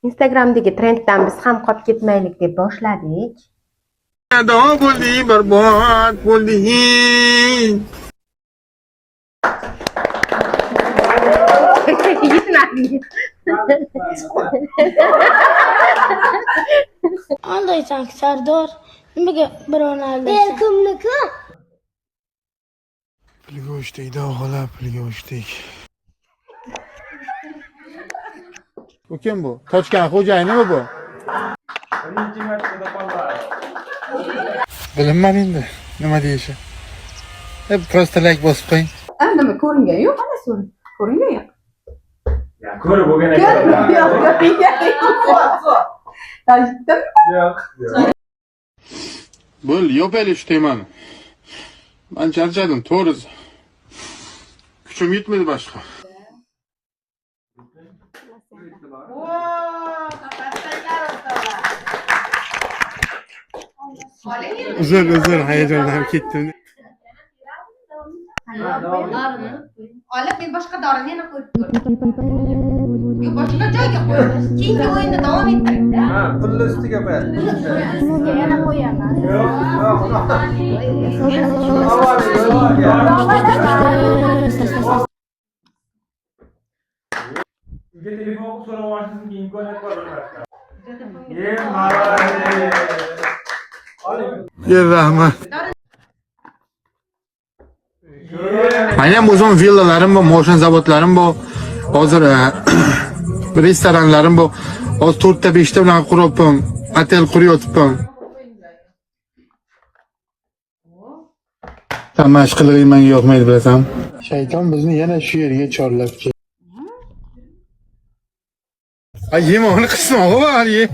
Instagramdagi trenddan biz ham qolib ketmaylik deb boshladik. Ado bo'ldi, barbod bo'ldi. Yetmadi. Aldaysan Sardor. Nimaga birovni aldaysan? Kimniki? Pulga uchdik, xola, pulga uchdik. Bu kim bu? Tochkan xo'jayinimi bu? Birinchi marta qoldi. Bilinmadi endi nima deyishi. Просто like bosib qo'ying. Nima ko'ringan yo'q, ana so'ng. Ko'ringan yo'q. Ya ko'rib bo'lgan ekan. Ko'ringan yo'q, ko'ringan yo'q. Aytdim. Yo'q. Bo'ldi, yopaylik shu temani. Man charchadim, to'g'risi. Kuchim yetmadi boshqa. Uzr, uzr, hayajonlanib ketdim. Olib, men boshqa dorini yana qo'yib ko'rdim. Yo'q, boshqa joyga qo'ydim. Keyingi o'yinni davom ettiring. Ha, pulni ustiga qo'yadi. Yana qo'yaman. Yo'q, yo'q. Uyga telefon qilib so'rab olishingizga imkoniyat bor bir marta. Ye, молодец. Oling. Yer rahmat. Meni ham o'zim villalarim bor, moshin zavodlarim bor. Hozir restoranlarim bor. Hozir 4 ta 5 ta bilan quryapman. Otel quryapman. Tamash qilig'ing menga yoqmaydi, bilasan. Shayton bizni yana shu yerga chorlab keldi. Ay, yema uni qismog'i bor, ye.